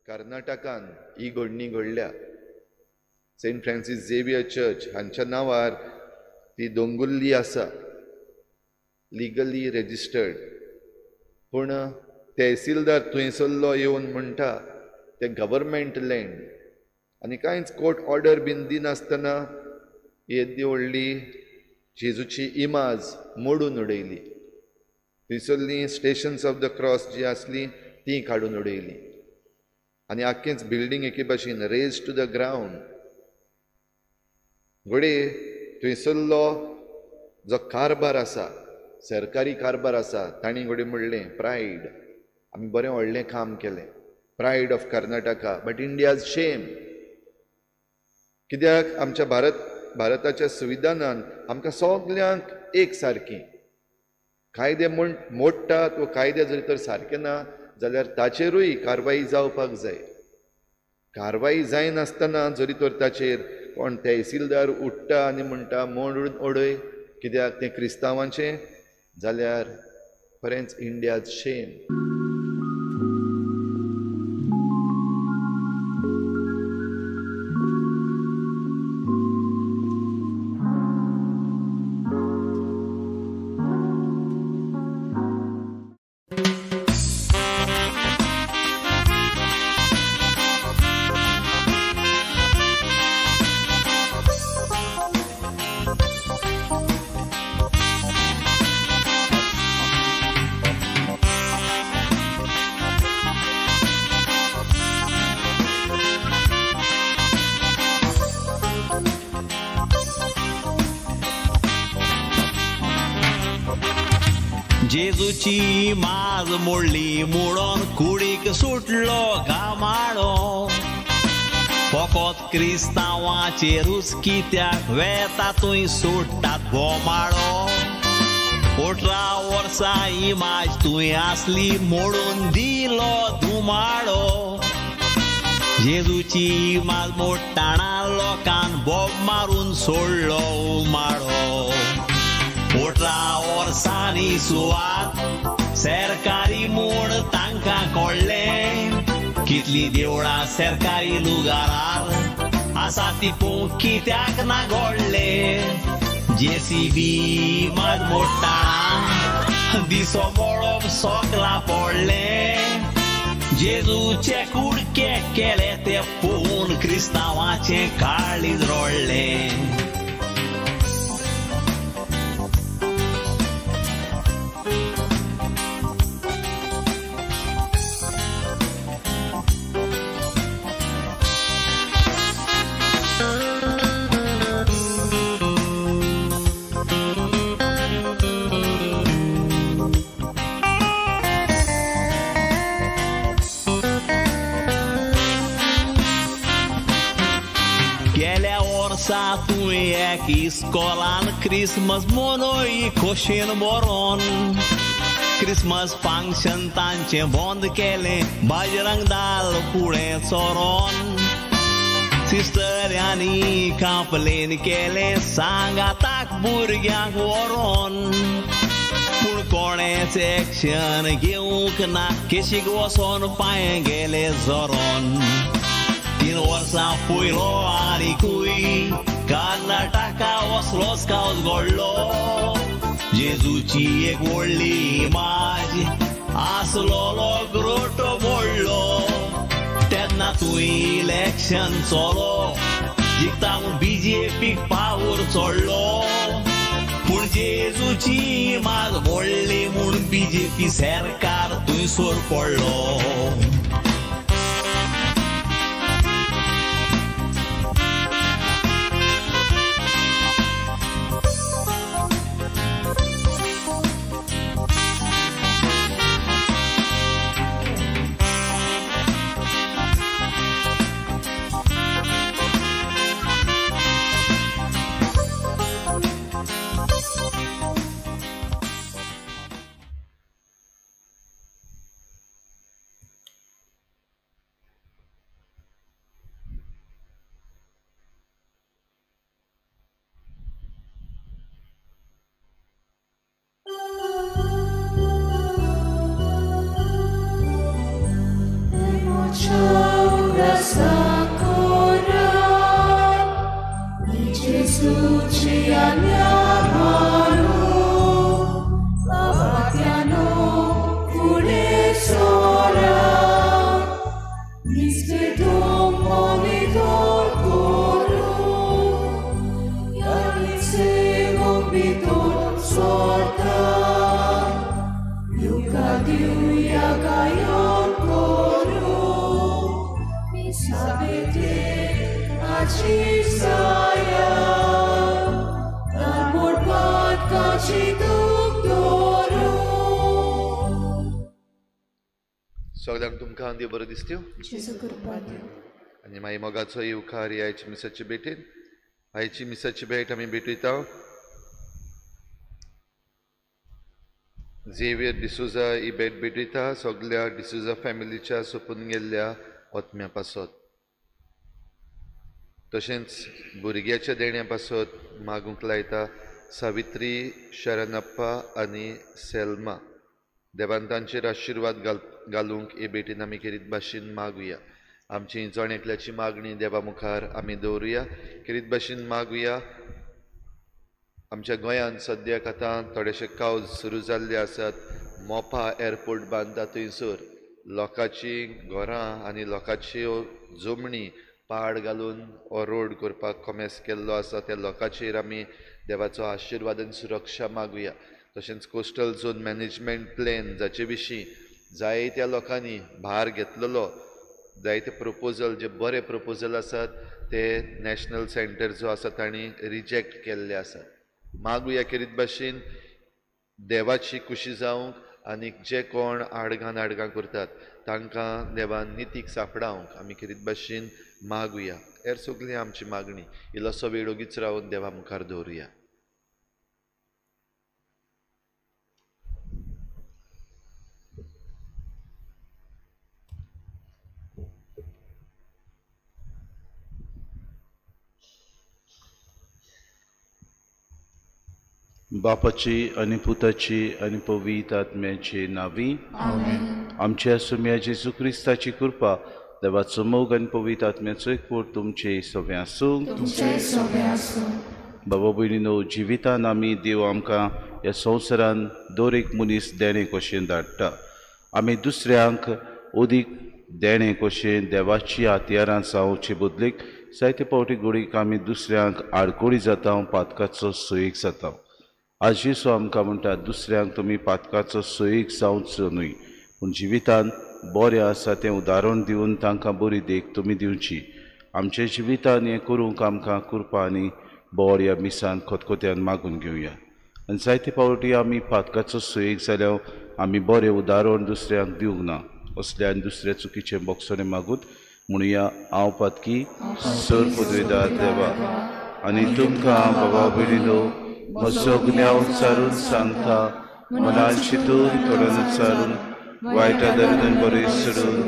कर्नाटकान ही घडणी घडल्या. Saint Francis Xavier church हांच्या नांवार ती दोंगुल्ली आसा, लिगली रेजिस्टर्ड. पूण तहसीलदार थंयसरलो येवन म्हणटा तें गव्हर्मेंट लँड आनी कांयच कोर्ट ऑर्डर बीन दिनासतना येदी व्हडली जेजूची इमाज मोडून उडयली. थंयसरलीं स्टेशन्स ऑफ the cross जी आसलीं तीं काडून उडयलीं आनी आख्खेंच बिल्डींग एके भाशेन रेज टू the ground. घडये थंयसरलो जो कारभार आसा, सरकारी कारभार आसा, तांणी घडये म्हणलें प्रायड, आमी बरें व्हडलें काम केलें, pride of Karnataka, but India's shame. कित्याक आमच्या भारताच्या संविधानान आमकां सगल्यांक एक सारकी कायदे म्हूण मोडटात वा कायदे जरी तर सारके ना जाल्यार ताचेरूय कारवाई जावपाक जाय. कारवाई जायनासतना जरी तर ताचेर कोण तहसीलदार उठ्ठा आनी म्हणटा मोडून उडय कित्याक तें क्रिस्तांवांचें, जाल्यार खरेंच इंडियाज शेम. जेजूची माज मोडली मोडोन कुडीक सुटलो घामाळो, फकत क्रिस्तांवाचेरूच कित्याक वेता थंय सोडटात बोमाळो. 18 वर्सां इमाज तुवें आसली मोडून दिलो धुमाळो. जेजूची इमाज मोडटाना लोकान बोब मारून सोडलो उमाळो. 18 वर्सांनी सुवात सरकारी म्हूण तांकां कळ्ळें, कितली देवळां सरकारी लुगारार आसा ती पळोवंक कित्याक ना घडलें. जेसीबी मात मोडटाना दिसो मळब सोकला पडलें, जेजूचे कुडके केले ते पळोवन क्रिस्तांवाचें काळीज रडलें. इस्कोलान क्रिसमस मनय खोशेन मरोन, क्रिसमस फंक्शन तांचें बंद केलें बजरंग दाल फुडें चोरोन. सिस्टरांनी कंप्लेन केलें सांगाताक भुरग्यांक व्हरोन, पूण कोणेच एक्शन घेवंक ना, केशीक वचोन पांय गेले जोरोन. 3 वर्सां पयलो आनीकूय कर्नाटका वसलोच कावच घडलो, जेजूची एक व्हडली इमाज आसलोलो ग्रोटो मोडलो. तेन्ना तूं इलेक्शन चलो जिखता म्हूण बीजेपीक पावर चडलो, पूण जेजूची इमाज मोडली म्हूण बीजेपी सरकार थंयसर पडलो. शिरसाया तांबोड पातकाची दूख दवरूं. सगळ्यांक तुमकां देव बरो दिसत्यो जेजू कृपा दिवं. आनी मागीर मोगाचो येवकार आयची मिसाची भेटेन. आयची मिसाची भेट आमी भेटयता झेवियर डिसोजा ही भेट भेटयता सगल्या डिसोजा फॅमिलीच्या सोंपून गेल्ल्या आत्म्या पासत, तशेंच भुरग्याच्या देण्या पासत मागूंक लायता सावित्री, शरणप्पा आनी सेल्मा. देवान तांचेर आशिर्वाद घालूंक हे भेटीन आमी खेरीत भाशेन मागुया. आमची जण एकल्याची मागणी देवा मुखार आमी दवरुया. खेरीत भाशेन मागुया. आमच्या गोंयांत सद्याक आतां थोडेशे कावज सुरू जाल्ले आसात. मोपा एअरपोर्ट बांदता थंयसर लोकांची घरां आनी लोकांच्यो जमणी पाड घालून हो रोड करपाक कोमेस केल्लो आसा. त्या लोकांचेर आमी देवाचो आशिर्वाद आनी सुरक्षा मागुया. तशेंच कोस्टल झोन मॅनेजमेंट प्लॅन जाचे विशीं जायत्या लोकांनी भार घेतलेलो, जायते प्रपोजल जे बरे प्रपोजल आसात ते नॅशनल सेंटर जो आसा तांणी रिजेक्ट केल्ले आसात. मागुया खेरीत भाशेन देवाची खुशी जावंक आनी जे कोण आडगां नाडगां करतात तांकां देवान नितीक सांपडावंक आमी खेरीत भाशेन मागुया. हेर सगळी आमची मागणी इल्लोसो वेळ ओगीच रावन देवा मुखार दवरुया. बापाची आनी पुताची आनी पवित्र आत्म्याची नावी. आमच्या सुम्या जेजू क्रिस्ताची कृपा, देवाचो मोग आनी पवित्र आत्म्याचो एकवट तुमचे सगळें आसूं. बाबा भयणीनो, जिवितान आमी देव आमकां ह्या संवसारान दर एक मनीस देणें कशें धाडटा. आमी दुसऱ्यांक अदीक देणें कशें देवाची हत्यारां जावचे बदलेक जायते फावटी घडीक आमी दुसऱ्यांक आडकोळी जाता, पातकाचो सोयीक जाता. आज जेजू आमकां म्हणटा दुसऱ्यांक तुमी पातकाचो सोयीक जावचो न्हय, पूण जिवितान बरें आसा तें उदाहरण दिवन तांकां बरी देख तुमी दिवची. आमच्या जिवितान हें करूंक आमकां कृपा आनी बऱ्या मिसान खतखत्यान मागून घेवया. आनी जायते फावटी आमी पातकाचो सोयीक जाल्यार आमी बरें उदाहरण दुसऱ्यांक दिवंक ना. असल्या आनी दुसऱ्या चुकीचें बोगसणें मागून म्हणुया, हांव पातकी सर पदवेदार देवा आनी तुमकां बाबा भयणीनो म्हजो गुन्यांव उच्चारून सांगता, मनान चिंतून तोंडान उच्चारून वायटा दर्दन बरी सोडून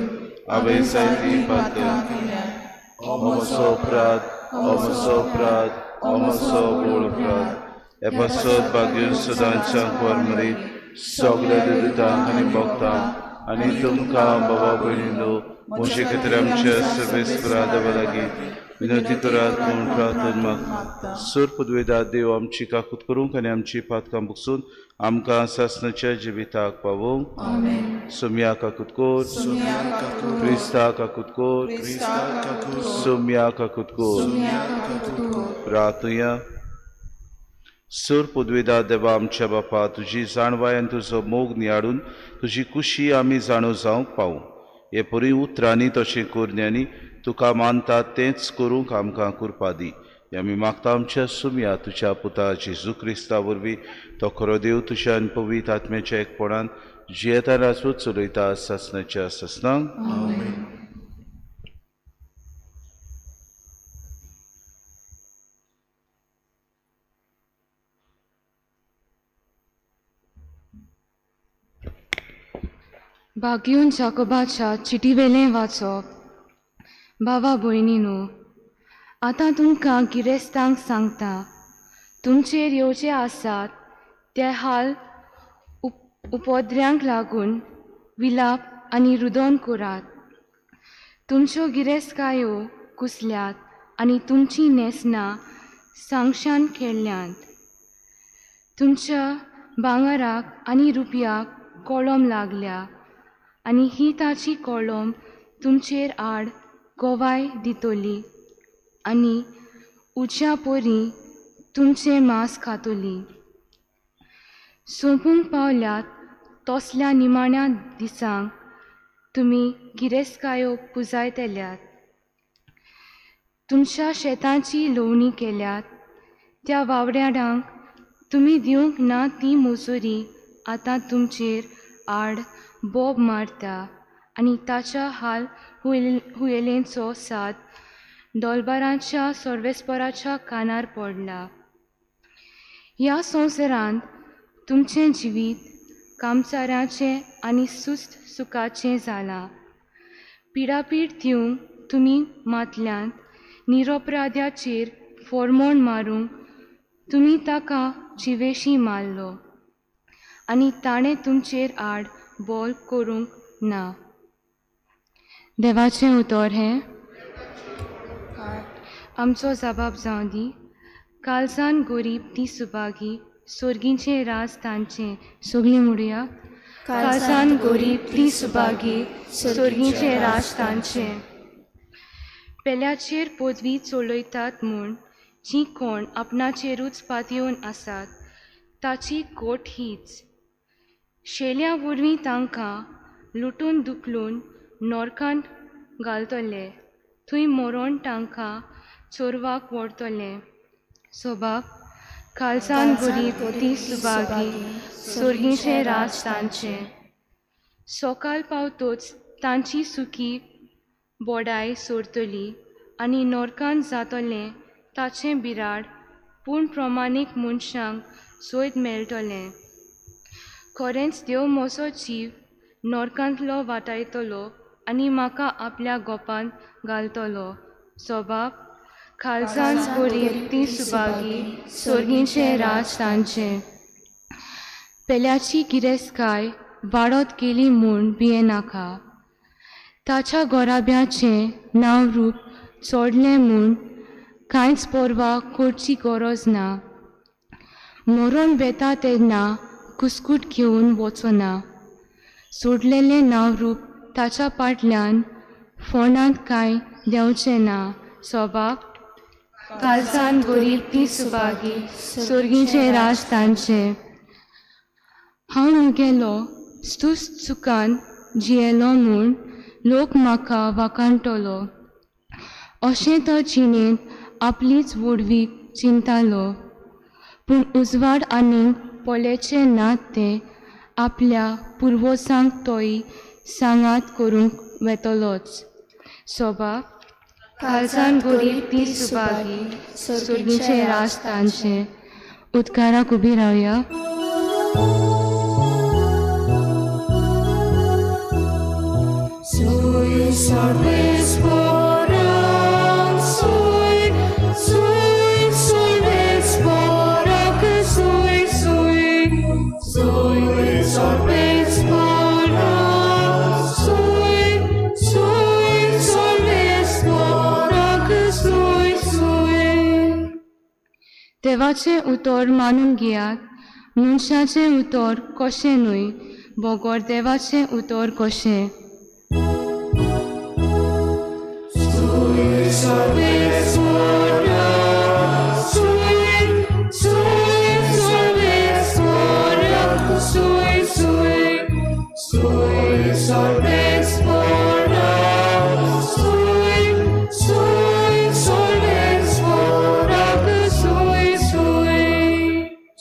हांवें जायती पातकां. हो म्हजो अपराध, हो म्हजो अपराध, हो म्हजो व्हड अपराध. हे पासत भाग्य सदांच्या कुंवर सगल्या दुदितांक आनी भक्तांक आनी तुमकां बाबा भयणीनो म्हजे खातीर आमच्या सर्वेस्परा देवा लागीं विनंती करात म्हूण प्रार्थना मागता. सर पदवेदा देव आमची काकूत करूंक आनी आमची पातकां बुकसून आमकां सासणाच्या जिविताक पावोवंक. सोम्या काकूत कोर, क्रिस्ता काकूत कोर, सोम्या काकूत कोर. प्रार्थुया. सर पदवेदा देवा आमच्या बापा, तुजी जाणवाय आनी तुजो मोग नियाळून तुजी खुशी आमी जाणो जावंक पावूं. हे परी उतरांनी तशें करण्यांनी तुका मानता तेंच करूंक आमकां कृपा दी. हे आमी मागता आमच्या सुम्या तुज्या पुता जेजू क्रिस्ता वरवीं, तो खरो देव तुज्या आनी पवित्र आत्म्याच्या एकपणान जियेता राजवट चलयता सासणाच्या सासणांक. बागयून जाकोबाच्या चिटीवेलें वाचप. बाबा भयणीनो, आतां तुमकां गिरेस्तांक सांगता, तुमचेर येवचे आसात ते हाल उपद्र्यांक लागून विलाप आनी रुदन करात. तुमच्यो गिरेस्तकायो कुसल्यात आनी तुमचीं न्हेसणां सांगशान खेळ्ळ्यांत. तुमच्या भांगराक आनी रुपयाक कळम लागल्या आनी ही ताची कळम तुमचेर आड गवाय दितली आनी उज्या परी तुमचें मांस खातली. सोंपूंक पावल्यात तसल्या निमाण्या दिसांक तुमी गिरेस्तकायो पुजायतल्यात. तुमच्या शेतांची लोवणी केल्यात त्या वावड्याडांक तुमी दिवंक ना ती मजुरी आतां तुमचेर आड बोब मारता आनी ताच्या हाल हुयेलेंचो साद डॉलबारांच्या सर्वेस्पराच्या कानार पडला. ह्या संवसारांत तुमचें जिवीत कामचाऱ्याचें आनी सुस्त सुखाचें जालां. पिडापीड दिवंक तुमी मातल्यांत निरपराध्याचेर फॉर्मोण मारूंक तुमी ताका जिवेशी मारलो आनी ताणें तुमचेर आड बोल करूंक ना. देवाचें उतर हें आमचो जबाब जावं दी. कालसान गोरीब ती सुभागी, सोर्गीचें राज तांचें. सगळीं म्हणुया, कालसान गोरीब ती सुभागी, सोर्गीचें राज तांचें. पेल्याचेर पदवी चलयतात म्हूण जीं कोण आपणाचेरूच पातयेवन आसात ताची कोट हीच. शेल्या वरवीं तांकां लुटून दुखलून नोरकांत घालतले, थंय मरोण तांकां चोरवाक व्हरतले. सोबाब कालसान गरीब ती सुभागी, सोर्गीचें राज तांचें. सोकाल पावतोच तांची सुकी बोडाय सोरतली आनी नोरकांत जातलें ताचें बिराड, पूण प्रमाणीक मनशांक सोयत मेळटलें. खरेंच देव म्हजो जीव नोरकांतलो वाटायतलो आनी म्हाका आपल्या गोपांत घालतलो. सोबाब खालसान गरीब ती सुभागी, सोर्गीचें राज तांचें. पेल्याची गिरेस्तकाय वाडत गेली म्हूण भियेनाका, ताच्या गोराब्याचें नांव रूप चोडलें म्हूण कांयच पर्वा करची गरज ना. मरोण वेता तेन्ना कुस्कूट घेवन वचना, सोडलेलें नांव रूप ताच्या फाटल्यान फोंडांत कांय देंवचें ना. सोबाब कालसान गरीब ती सुभागी, सोर्गीचें राज तांचें. हांव म्हगेलो स्तुस्त सुखान जियेलो म्हूण लोक म्हाका वाखाणटलो, अशें तो जिणेंत आपलीच व्हडवीक चिंतालो. पूण उजवाड आनीक पळयचें ना तें आपल्या पुर्वजांक तोय सांगात करूंक वेतलोच. सोबा कालसान गरीब ती सुभागी, सोर्गीचें राज तांचें. उदकाराक उबी रावया. देवाचें उतर मानून घेयात, मनशाचें उतर कशें न्हय, बगर देवाचें उतर कशें.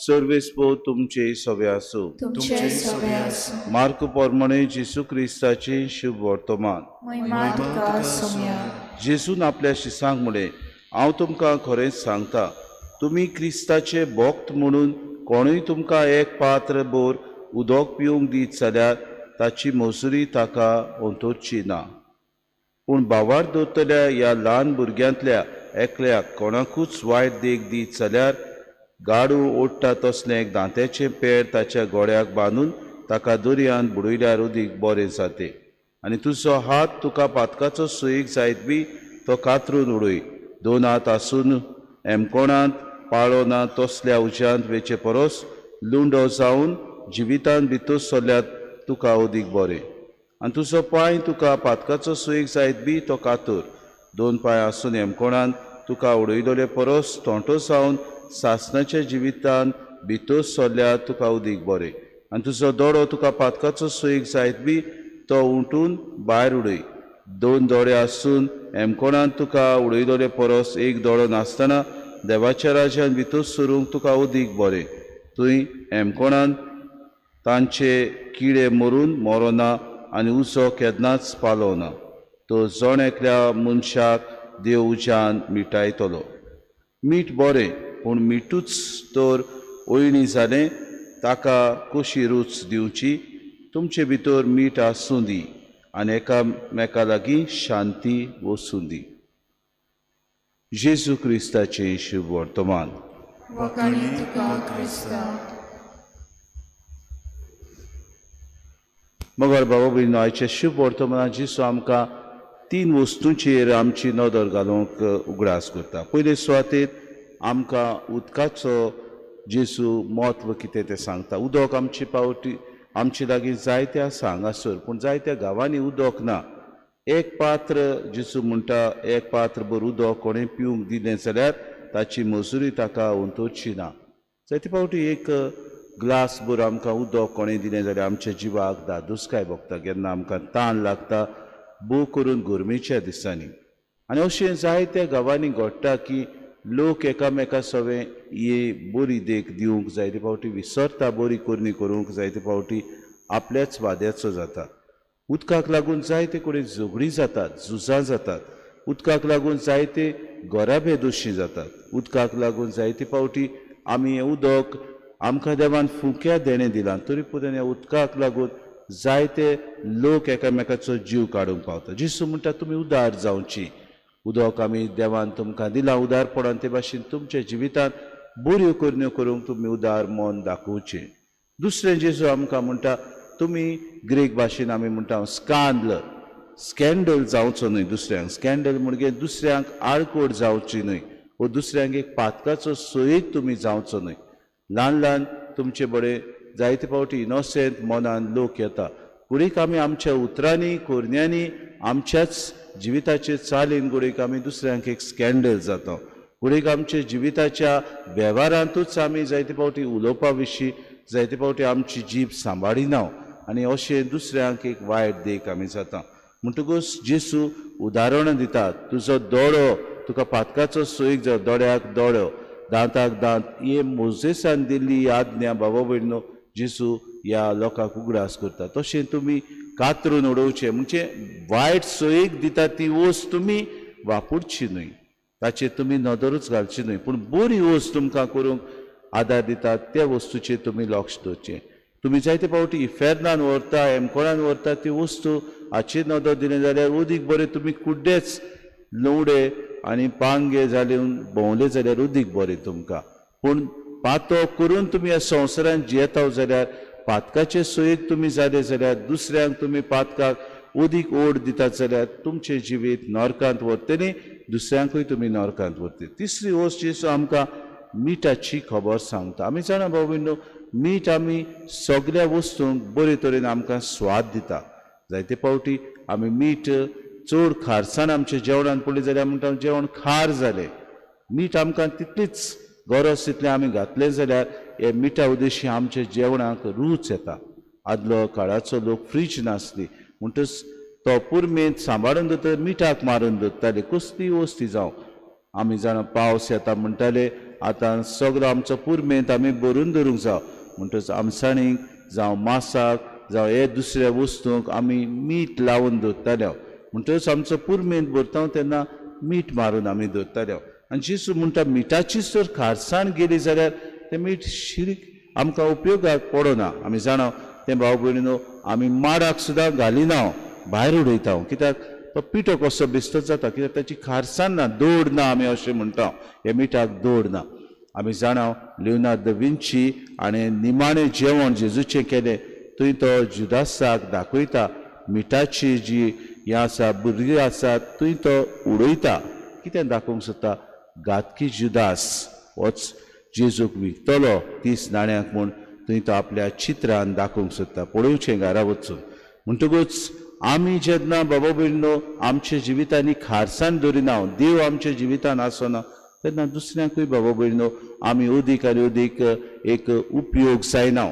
सर्वेस्पो तुमचे सवे आसूं. मार्क प्रमाणे जेसू क्रिस्ताचे शुभ वर्तमान. जेसून आपल्या शिसांक म्हळें, हांव तुमकां खरेंच सांगता, तुमी क्रिस्ताचे भक्त म्हणून कोणूय तुमकां एक पात्र भर उदक पिवंक दीत जाल्यार ताची मजुरी ताका अंतरची ना. पूण भावार दवरतल्या ह्या ल्हान भुरग्यांतल्या एकल्याक कोणाकूच वायट देख दीत जाल्यार गाडू ओडटा तसलें एक दांत्याचें पेड ताच्या गोळ्याक बांदून ताका दर्यांत बुडयल्यार उदीक बरें जाते. आनी तुजो हात तुका पातकाचो सुयेक जायत बी तो कातरून उडय. दोन हात आसून एमकोणांत पाळो ना तसल्या उज्यांत वेचे परस लुंडो जावन जिवितांत भितर सरल्यार तुका उदीक बरें. आनी तुजो पांय तुका पातकाचो सुयेक जायत बी तो कातर. दोन पांय आसून एमकोणांत तुका उडयलेले परस तोंटो जावन सासणाच्या जिवितांत भितर सरल्यार तुका उदीक बरें. आनी तुजो दोडो तुका पातकाचो सुयेक जायत बी तो उठून भायर उडय. दोन दोळे आसून हेमकोणान तुका उडयलोले परस एक दोळो नासतना देवाच्या राज्यान भितर सरूंक तुका अदीक बरें. थंय हेमकोणान तांचे किडे मरून मरोना आनी उजो केन्नाच पालोना. तो जण एकल्या मनशाक देव उज्यान मिठायतलो. मीठ बरें, पूण मिठूच तर ओयणी जालें ताका कशी रूच दिवची? तुमचे भितर मीठ आसूं दी आनी एकामेका लागीं शांती वसूं दी. जेजू क्रिस्ताचें शुभ वर्तमान. मगर बाबा भयणीनो, आयच्या शुभ वर्तमानात जेजू आमकां तीन वस्तूंचेर आमची नदर घालूंक उगडास करता. पयले सुवातेर आमकां उदकाचो जेजू म्हत्व कितें तें सांगता. उदक आमची पावटी आमचे लागीं जायते आसा हांगासर, पूण जायत्या गांवांनी उदक ना. एक पात्र जेजू म्हणटा, एक पात्र भर उदक कोणें पिवंक दिलें जाल्यार ताची मजुरी ताका उंतरची ना. जायते फावटी एक ग्लास भर आमकां उदक कोणें दिलें जाल्यार आमच्या जिवाक धादोसकाय भोगता केन्ना आमकां ताण लागता, भोव करून गरमेच्या दिसांनी. आनी अशें जायत्या गांवांनी घडटा की लोक एकामेका सवें ही बरी देख दिवंक जायते फावटी विसरता, बरी करणी करूंक जायते फावटी आपल्याच वाद्याचो जाता. उदकाक लागून जायते कडेन झगडीं जातात, झुजां जातात. उदकाक लागून जायते घराबे दोशी जातात. उदकाक लागून जायते फावटी आमी हें उदक आमकां देवान फुक्या देणें दिलां, तरी पुरो ह्या उदकाक लागून जायते लोक एकामेकाचो जीव काडूंक पावता. जेजू म्हणटा तुमी उदार जावची. उदक आमी देवान तुमकां दिलां उदारपणान, ते भाशेन तुमच्या जिवितांत बऱ्यो करण्यो करूंक तुमी उदार मन दाखोवचें. दुसरें जेजू आमकां म्हणटा तुमी ग्रीक भाशेन आमी म्हणटा स्कांदल, स्कँडल जावचो न्हय दुसऱ्यांक. स्कँडल म्हणजे दुसऱ्यांक आडकोड जावची न्हय वो दुसऱ्यांक एक पातकाचो सोयीक तुमी जावचो न्हय. ल्हान ल्हान तुमचे बरे जायते फावटी इनोसेंट मनान लोक येता, घडयेक आमी आमच्या उतरांनी करण्यांनी आमच्याच जिविताचे चालीन घडयेक आमी दुसऱ्यांक एक स्कँडल जाता. घडयेक आमच्या जिविताच्या वेव्हारांतूच आमी जायते फावटी उलोवपा विशीं जायते फावटी आमची जीब सांबाळिना आनी अशें दुसऱ्यांक एक वायट देख आमी जाता. म्हणटकूच जेजू उदाहरणां दिता, तुजो दोळो तुका पातकाचो सोयीक जावं, दोळ्याक दोळो दांताक दांत, हे मोजेसान दिल्ली आज्ञा बाबा भयणीनो जेजू ह्या लोकांक उगडास करता. तशें तुमी कातरून उडोवचें, म्हणजे वायट सोयीक दिता ती वस्त तुमी वापरची न्हय, ताचेर तुमी नदरूच घालची न्हय, पूण बरी वस्त तुमकां करूंक आदार दिता त्या वस्तूचेर तुमी लक्ष दवरचें. तुमी जायते फावटी इफेर्नान व्हरता, एमकोणान व्हरता ती वस्तू हाचेर नदर दिली जाल्यार उदीक बरें तुमी कुड्डेच लुवडे आनी पांगे जाले भोंवले जाल्यार उदीक बरें तुमकां. पूण पातो करून तुमी ह्या संवसारांत जियेता जाल्यार पातकाचे सोयीक तुमी जाले जाल्यार दुसऱ्यांक तुमी पातकाक उदीक ओड दितात जाल्यार तुमचें जिवीत नरकांत व्हरतलें, दुसऱ्यांकूय तुमी नरकांत व्हरतले. तिसरी वस्त जेजू आमकां मिठाची खबर सांगता. आमी जाणा भाव भयणीनो, मीठ आमी सगळ्या वस्तूंक बरे तरेन आमकां स्वाद दिता. जायते फावटी आमी मीठ चड खारसाण आमच्या जेवणान पडली जाल्यार म्हणटा जेवण खार जालें. मीठ आमकां तितलीच गरज तितलें आमी घातलें जाल्यार हे मिठा उद्देशी आमच्या जेवणाक रूच येता. आदलो काळाचो लोक फ्रीज नासली म्हणटच तो पुरमेंत सांबाळून दवरता, मिठाक मारून दवरताले कसली वस्ती जावं. आमी जाणा पावस येता म्हणटाले आतां सगळो आमचो पुरमेंत आमी भरून दवरूंक जावं, म्हणटच आमसाणीक जावं मासाक जावं हे दुसऱ्या वस्तूंक आमी मीठ लावन दवरताले. म्हणटच आमचो पुरमेंत भरता तेन्ना मीठ मारून आमी दवरताले. आनी जेजू म्हणटा मिठाचीच जर खारसाण गेली जाल्यार तें मीठ शिरीक आमकां उपयोगाक पडना. आमी जाणा तें भाव भयणीनो आमी माडाक सुद्दां घालिना, भायर उडयता, कित्याक तो पिठो कसो बेश्टोच जाता, कित्याक ताची खारसाण ना, दोड ना आमी अशें म्हणटा, ह्या मिठाक दोड ना. आमी जाणा लियोनार्द दा विंची आनी निमाणें जेवण जेजूचें केलें थंय तो जुदासाक दाखयता मिठाची जी हें आसा भुरगीं आसा थंय तो उडयता. कितें दाखोवंक सोदता? घातकी जुदास होच जेजूक विकतलो 30 नाण्यांक म्हूण थंय तो आपल्या चित्रान दाखोवंक सोदता. पळोवचें घरा वचून. म्हणटकूच आमी जेन्ना बाबा भयणीनो आमच्या जिवितांनी खारसाण दवरिना, देव आमच्या जिवितान आसना, तेन्ना दुसऱ्यांकूय बाबा भयणीनो आमी अदीक आनी अदीक एक उपयोग जायना.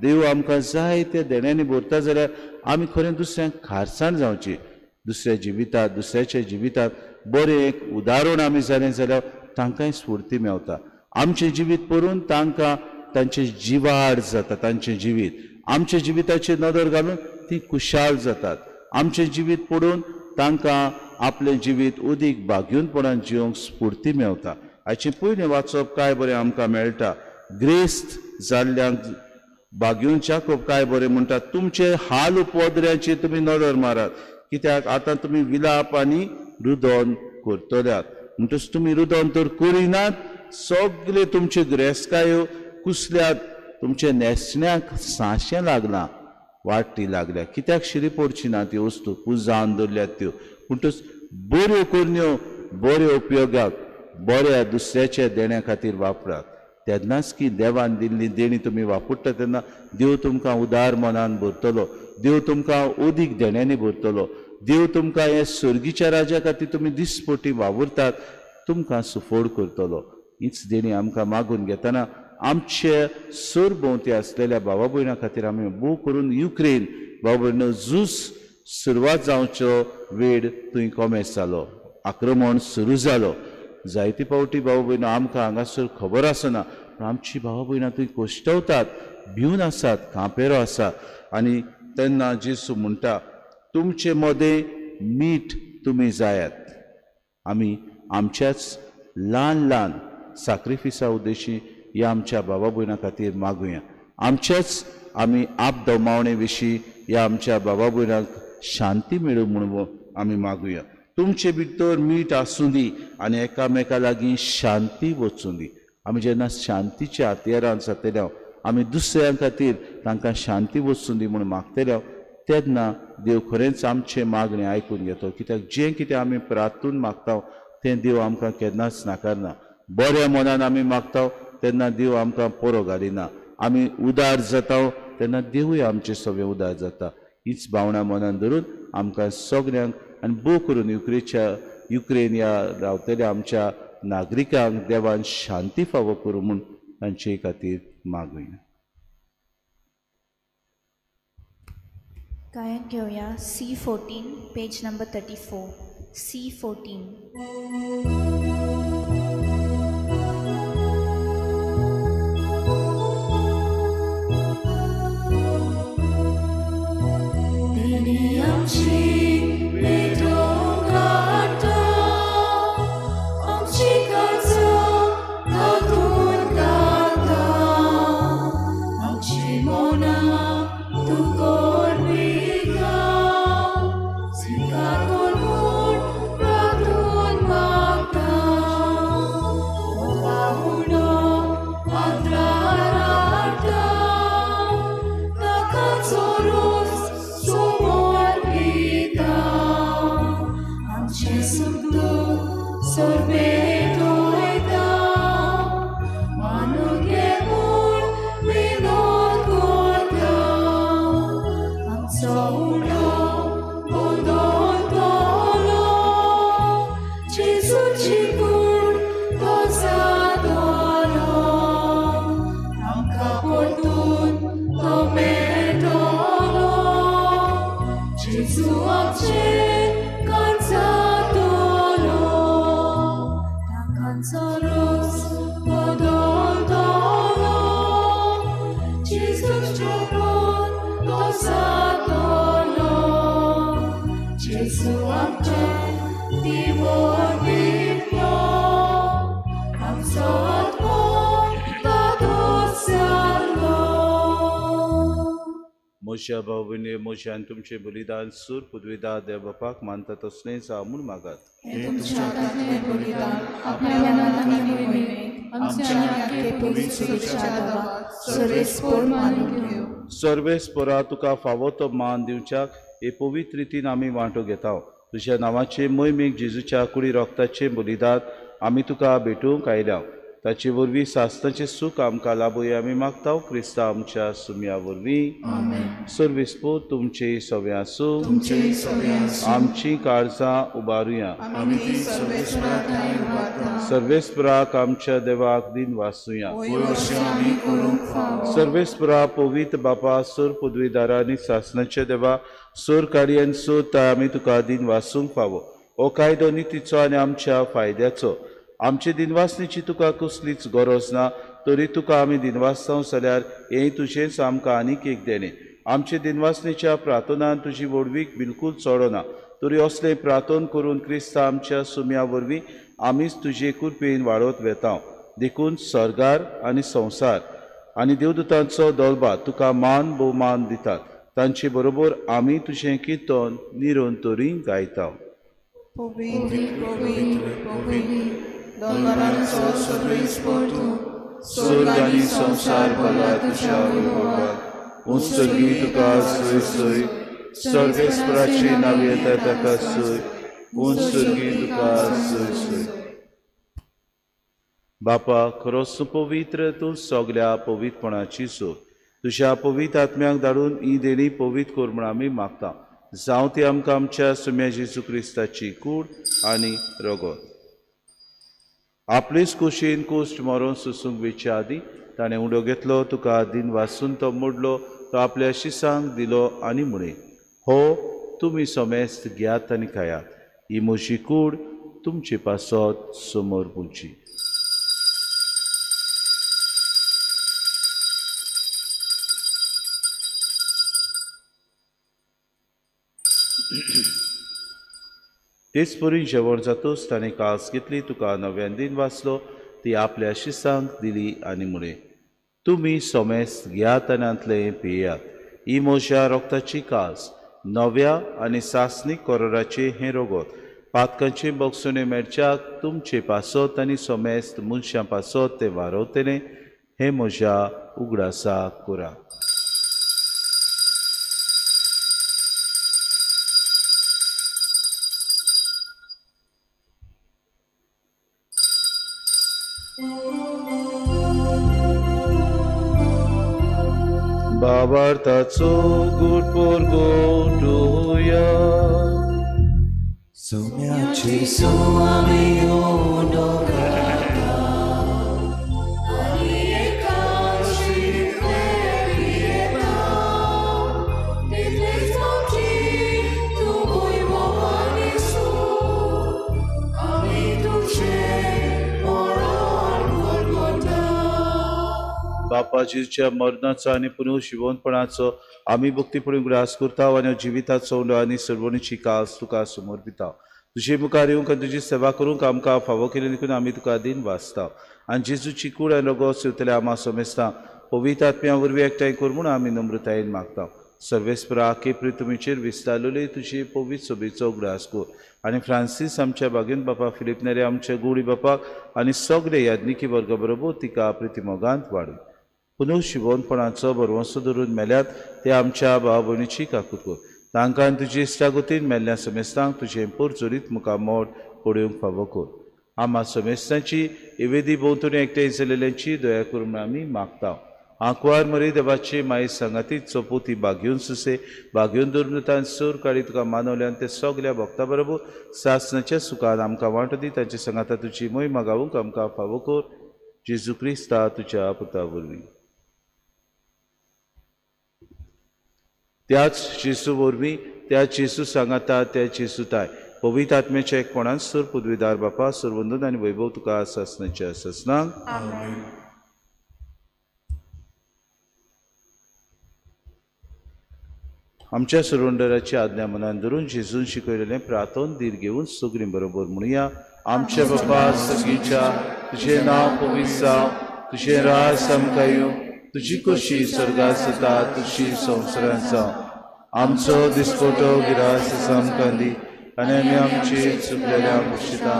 देव आमकां जाय त्या देण्यांनी भरता जाल्यार आमी खरें दुसऱ्यांक खारसाण जावची. दुसऱ्या जिवितात, दुसऱ्याच्या जिवितात बरें एक उदाहरण आमी जालें जाल्यार तांकांय स्फूर्ती मेवता. आमचें जिवीत पळोवन तांकां तांचें जिवाड जाता. तांचें जिवीत आमच्या जिविताचेर नदर घालून ती खुशाल जातात. आमचें जिवीत पळोवन तांकां आपलें जिवीत उदीक भाग्यूनपणान जिवंक स्फूर्ती मेवता. हाचें पयलें वाचप काय बरें आमकां मेळटा. ग्रेस्त जाल्ल्यांक भाग्यून जाकोब काय बरें म्हणटा, तुमचे हाल उपद्र्याचेर तुमी नदर मारात, कित्याक आतां तुमी विलाप आनी रुदन करतल्यात. म्हणटच तुमी रुदन तर करिनात, सगळे तुमच्यो गिरेस्तकायो कुसल्यात, तुमच्या न्हेसण्याक सांशें लागलां, वाडटी लागल्या, कित्याक शिरी पडची ना त्यो वस्तू पुजान दवरल्यात त्यो. म्हणटच बऱ्यो करण्यो बऱ्यो उपयोगाक बऱ्या दुसऱ्याच्या देण्या खातीर वापरात. तेन्नाच की देवान दिल्ली देणी तुमी वापरता तेन्ना देव तुमकां उदार मनान भरतलो, देव तुमकां अदीक देण्यांनी भरतलो, देव तुमकां हे सर्गीच्या राजा खातीर तुमी दिसपटी वावुरतात तुमकां सुफोड करतलो. हीच देणी आमकां मागून घेतना आमचे सरभोंवती आसलेल्या भावा भयणां खातीर आमी भोव करून युक्रेन भाव भयण झूज सुरवात जावचो वेळ थंय कोमेस जालो, आक्रमण सुरू जालो. जायते फावटी भाव भयणां आमकां हांगासर खबर आसना, पूण आमची भावा भयणां थंय कोश्टवतात, भिवन आसात, कांपेरो आसा. आनी तेन्ना जेजू म्हणटा, तुमचे मदें मीठ तुमी जायात. आमी आमच्याच ल्हान ल्हान साक्रिफिसा उद्देशी ह्या आमच्या भावा भयणां खातीर मागुया. आमच्याच आमी आपदमावणे विशीं ह्या आमच्या भावा भयणांक शांती मेळूं म्हणून आमी मागुया. तुमचे भितर मीठ आसूं दी आनी एकामेका लागीं शांती वचूं दी. आमी जेन्ना शांतीच्या हातयारान जातले, आमी दुसऱ्यां खातीर तांकां शांती वचूं दी म्हूण मागतले, तेन्ना देव खरेंच आमचें मागणें आयकून घेतलो. कित्याक जें कितें आमी प्रार्थून मागता तें देव आमकां केन्नाच नाकारना. बऱ्या मनान आमी मागता तेन्ना देव आमकां पोरो घालिना. आमी उदार जाता तेन्ना देवूय आमचे सगळे उदार जाता. हीच भावना मनान धरून आमकां सगळ्यांक आनी भोव करून युक्रेन ह्या रावतल्या आमच्या नागरिकांक देवान शांती फावो करूं म्हूण तांचे खातीर मागुया. गायन घेवया C14 page number 34. C14. म्हज्या भाव-भयणी, म्हजें आनी तुमचें बलिदान सूर पुदविदा देव बापाक मानता तसलेंच जावं म्हूण मागात. सर्वेस्परा तुका फावो तो मान दिवच्याक हे पवित्र रितीन आमी वांटो घेता. तुज्या नांवाचे मोहिमेक जेजूच्या कुडी रोगताचें बलिदान आमी तुका भेटूंक आयल्या. ताचे वरवीं सासणाचें सूख आमकां लाबोया आमी मागता क्रिस्ता आमच्या सुम्या वरवीं। सर्वेस्पोर तुमचे सवे आसूं। आमची काळजां उबारुया। सर्वेस्पराक आमच्या देवाक दिन वासूया। सर्वेस्परा पवित्र बापा सोर पदवीदारा आनी सासणाच्या देवा सोर काडी आनी सोर ताय आमी तुका दिन वासूंक फावो। हो कायदो नितीचो आनी आमच्या फायद्याचो। आमचे दिनवासणेची तुका कसलीच गरज ना तरी तुका आमी दिनवासता जाल्यार हें तुजेंच आमकां आनीक एक देणें। आमचे दिनवासणेच्या प्रार्थनान तुजी व्हडवीक बिलकूल चडना तरी असलें प्रार्थन करून क्रिस्ता आमच्या सुम्या वरवीं आमीच तुजे कृपेन वाडत वेता। देखून सर्गार आनी संवसार आनी देवदूतांचो दलबा तुका मान भोवमान दितात। तांचे बरोबर आमी तुजें किर्तन निरंतरी गायता। स्वर्ग आनी संवसार भरला तुज्या वैभवान। उत्सर्गी तुका सोय सोय सर्वेस्पराचे नांव येता ताका सोय उत्सर्गी तुका सोय सोय। बापा खरोच तूं पवित्र, तूं सगल्या पवित्रपणाची सोय। तुज्या पवित्र आत्म्याक धाडून ही देणी पवित्र कर म्हूण आमी मागता। जावं ती आमकां आमच्या सुम्या जेजू क्रिस्ताची कूड आनी रगत। आपलेच कुशीन कुश्ट मरोन सोसूंक वेच्या आदीं ताणें उडो घेतलो, तुका दिन वासून तो मोडलो, तो आपल्या शिसांक दिलो आनी म्हळें, हो तुमी समेस्त घेयात आनी खायात, ही म्हजी कूड तुमचे पासत समोर पुची। तेच परी जेवण जातूच ताणें कास घेतली, तुका नव्यान दिन वाचलो, ती आपल्या शिसांक दिली आनी म्हळें, तुमी समेस्त घेयात आनी हांतलें पियात, ही म्हज्या रोगताची कास, नव्या आनी सासणीक कोरोराचें हें रोगत, पातकांचें बगसुणें मेळच्याक तुमचे पासत आनी समेस्त मनशां पासत तें वारवतलें, हें म्हज्या उगडासाक करात। बाबार्थाचो गुड पोरगोटुया सोम्याची सुवामी उंडो करता आनी एकाशी पियेता तितलेच फावटी तूं वैभवान येसू आमी तुजें मरण परगटा। बापाजीच्या मरणाचो आनी पुनर्जिवंतपणाचो आमी भक्तीपणी उगडास करता आनी जिविताचो उंडो आनी सर्वणीची कास तुका समर्पिता। तुजे मुखार येवंक आनी तुजी सेवा करूंक आमकां फावो केली देखून आमी तुका दिन वाचता आनी जेजूची कूड आनी रगत सेवतले आमा समेस्तां पवित्र आत्म्या वरवीं एकठांय कर म्हूण आमी नम्रतायेन मागता। सर्वेस्परा केपरी तुमीचेर विस्तारलेले तुजे पवित्र सोबेचो उगडास कर आनी फ्रांसीस आमच्या बागेन बापा, फिलीप नेरे आमच्या गुडी बापाक आनी सगळे याज्ञिकी वर्गा बरोबर तिका प्रितीमोगांत वाडू। पुनर्जिवंतपणाचो भरवंसो धरून मेल्यात ते आमच्या भाव भयणीची काकूत कर, तांकां आनी तुजी इश्टागतीन मेल्ल्या समेस्तांक तुजें पोरचोरीत मुखार मोड पडोवंक फावो कर। आमा समेस्तांची इवेदी भोंवतणी एकठांय जाल्ल्यांची दया कर म्हूण आमी मागता। आंकवार मरी देवाची माई सांगाती चोपो ती बागेवन सुसे बागेवन धरून सोर काडी तुका मानवल्यान ते सगल्या भक्ता बरोबर सासणाच्या सुखान आमकां वांटो दी। तांचे सांगाता तुजी मोय मागावंक आमकां फावो कर, जेजू क्रिस्ता तुज्या पुता वरवीं। त्याच जेजू वरवीं, त्याच जेजू सांगाता, त्या जेजू ताय पवित्र आत्म्याच्या एकपणान सूर पदवीदार बापा सुरवंदन आनी वैभव तुका सासणाच्या सासणाक। आमच्या सुरवंडराची आज्ञा मनान धरून जेजून शिकयलेलें प्रार्थन धीर घेवन सगळीं बरोबर म्हणुया। आमच्या बापा सगळीच्या तुजें नांव पवित्र जावं, तुजें राज आमकां येवं, तुजी खोशी स्वर्गांत जाता तशी संवसारांत जावं। आमचो दिसपटो गिरास आमकां दी आनी आमी आमची चुकलेल्या बक्षिता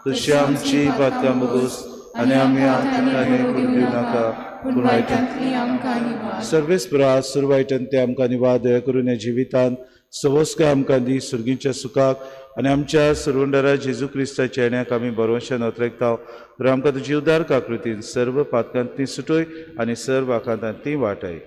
तशी आमची पातकां बगूस आनी आमी आतांनी करून दिवनाका, पूण वायटांतली आमकां निवार. सर्वेस्परा सुरवायटन ते आमकां निवार दया करून ह्या जिवितांत सवस्काय आमकां दी सुर्गींच्या सुखाक आनी आमच्या सुरवंडरा जेजू क्रिस्ताच्या येण्याक आमी बरोवशान अत्रेकता. तर आमकां तुजी उदार काकृतीन सर्व पातकांतली सुटय आनी सर्व आकांतांतली वाटाय.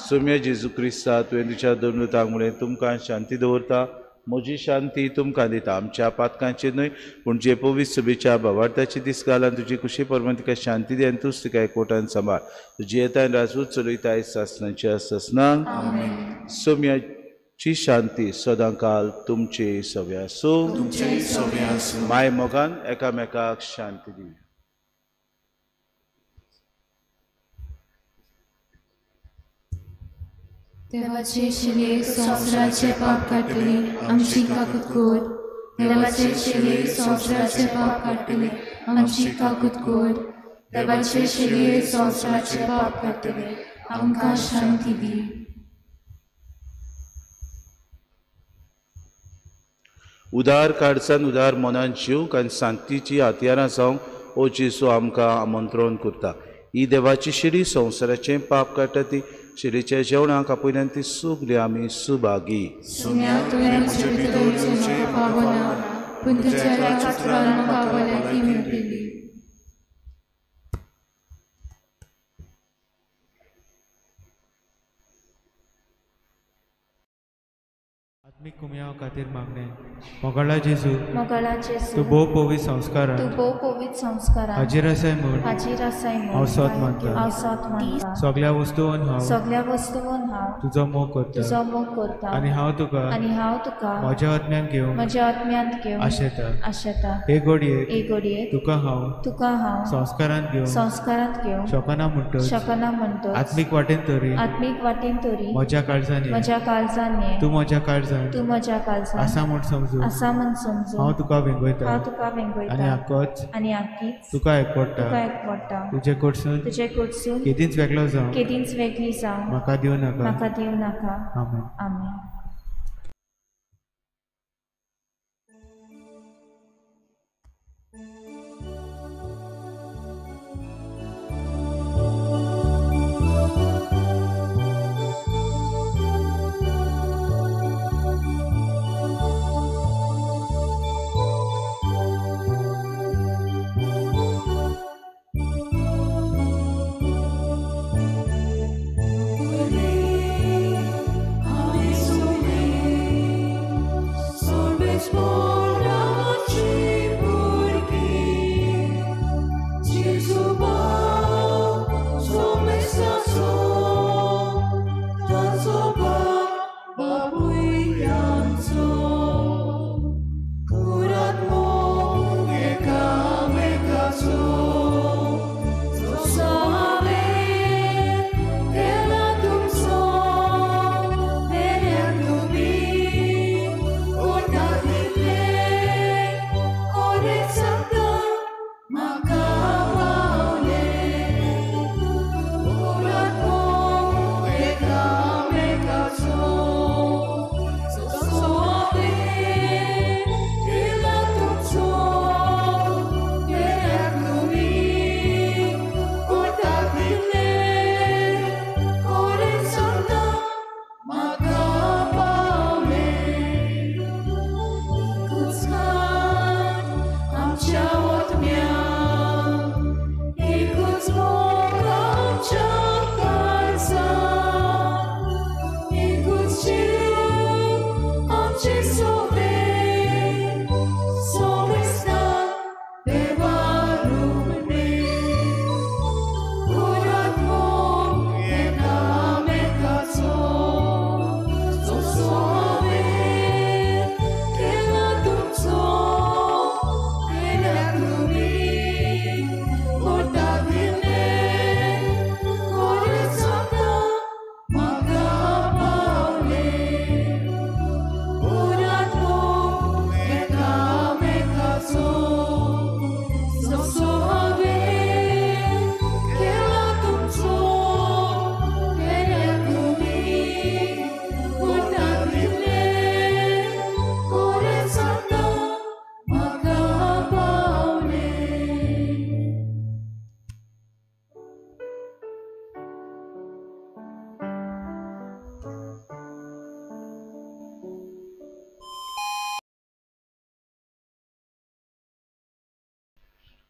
सोम्या जेजू क्रिस्ता, तुवें तुज्या दोन दुतांक म्हणलें, तुमकां शांती दवरता, म्हजी शांती तुमकां दिता. आमच्या पातकांचेर न्हय पूण जे पवित्र सभेच्या भावार्थाची दीस घाल आनी तुजी कुशी प्रमाण तिका शांती दी आनी तूच तिका एकवटान सांबाळ. तुजी येताय राजूच चलयताय सासणाच्या सासणाक. सोम्याची शांती सदांकाल तुमचे सवे आसूं. माय मोगान एकामेकाक शांती दी. देवाचे शिले संवसाराचे पाप काडटले आमची काकूत कर. देवाचे शिले संवसाराचे पाप काडटले आमची काकूत कर. देवाचे शिले संवसाराचे पाप काडटले आमकां शांती दी. उदार काळजान उदार मनान जिवंक आनी शांतीची हत्यारां जावंक ओ जेजू आमकां आमंत्रण करता. ही देवाची शिडी संवसाराचें पाप काडटा ती शिडीच्या जेवणाक आपयल्यान ती सगळी आमी सुभागी. आत्मीक कुमयाव खातीर मागणें. मोगाळा जेजू, मोगाळा जेजू, तूं भोव पवित्र संस्कारान, तूं भोव पवित्र संस्कारान हाजीर आसाय म्हूण, हाजीर आसाय म्हूण हांव सोद मानता, हांव सोद मानता. सगळ्या वस्तून हांव, सगळ्या वस्तून हांव तुजो मोग करता, तुजो मोग करता आनी हांव तुका, आनी हांव तुका म्हज्या आत्म्यान घेवन, म्हज्या आत्म्यांत घेवन आशेता, आशेता. हे घडयेक, हे घडयेक तुका हांव, तुका हांव संस्कारांत घेवन, संस्कारांत घेवन शकना म्हणटच, शकना म्हणटच आत्मीक वाटेन तरी, आत्मीक वाटेन तरी म्हज्या काळजान, म्हज्या काळजान ये, तूं म्हज्या काळजान, तूं म्हज्या काळजान आसा म्हूण समजून, आसा म्हूण समजून हांव तुका वेंगयता, हांव तुका वेंगयता आनी आकोच, आनी आकीच तुका एकवडटा, तुका एकवडटा. तुजे कडसून, तुजे कडसून केदींच वेगळो जावं, केदींच वेगळी जावं म्हाका दिवं नाका, म्हाका दिवं नाका. आमेन. आमेन. Amen.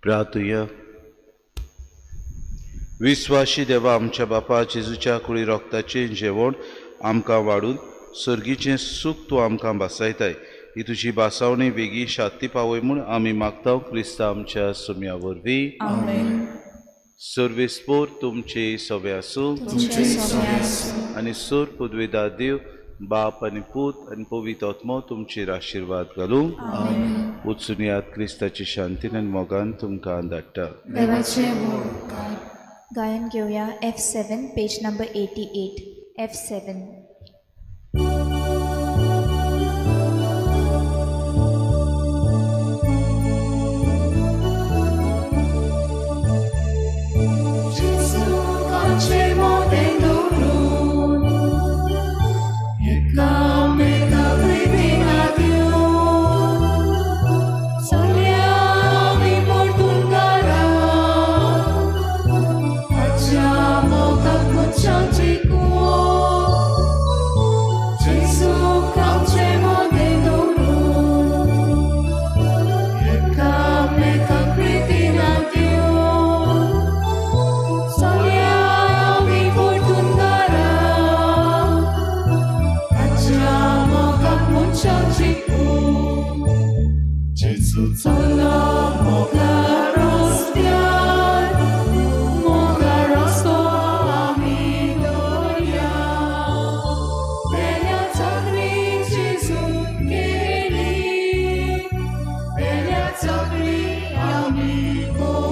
प्रार्थुया. विस्वाशी देवा, आमच्या बापा जेजूच्या कुळी रोगताचें जेवण आमकां वाडून सर्गीचें सूख तूं आमकां भासायताय. ही तुजी भासावणी वेगीं शांती पावय म्हूण आमी मागता क्रिस्ता आमच्या सुम्या वरवीं. सर्वेस्पोर तुमचे सवे आसूं आनी सोर पुदवेदा देव बाप आनी पूत आनी पवित्र आत्मो तुमचेर आशिर्वाद घालूं. वचून क्रिस्ताची शांतीन आनी मोगान तुमकां धाडटा. गायन घेवया F7 page number 88. F7. Bella Zagri, amico.